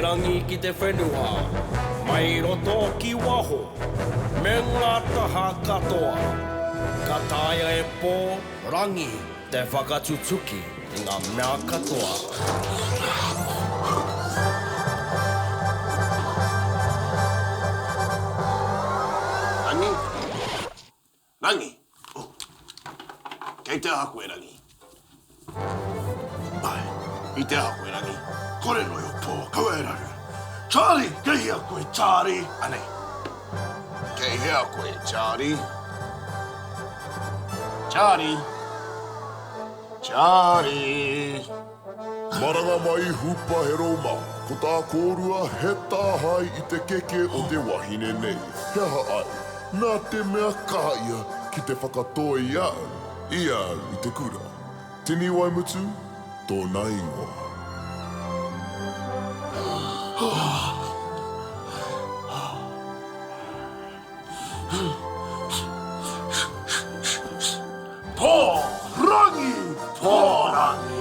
rangi ki te whenua, mai roto ki waho, me ngā taha katoa. Ka taea e Pō, Rangi te whakatutuki i ngā mea katoa. Rangi? Rangi? Oh. Kei te aha koe, Rangi? Ai, i te aha koe, Rangi? Kore noa i o pō, kaua e raru. Charlie, kei hea koe, Charlie? Anei. Kei hea koe, Charlie? Charlie! Charlie! Maranga mai hupa he roma, ko tā kōrua he tāhae i te keke o te wahine nei. He aha ai? Nā te mea kaha ia ki te whakatoi i a au, i a au i te kura. Tini Waimutu tōna ingoa. Pō rangi! Pō rangi!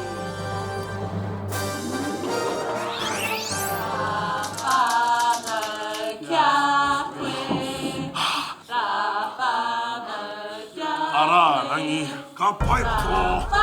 Arā, Rangi, ka pai pō!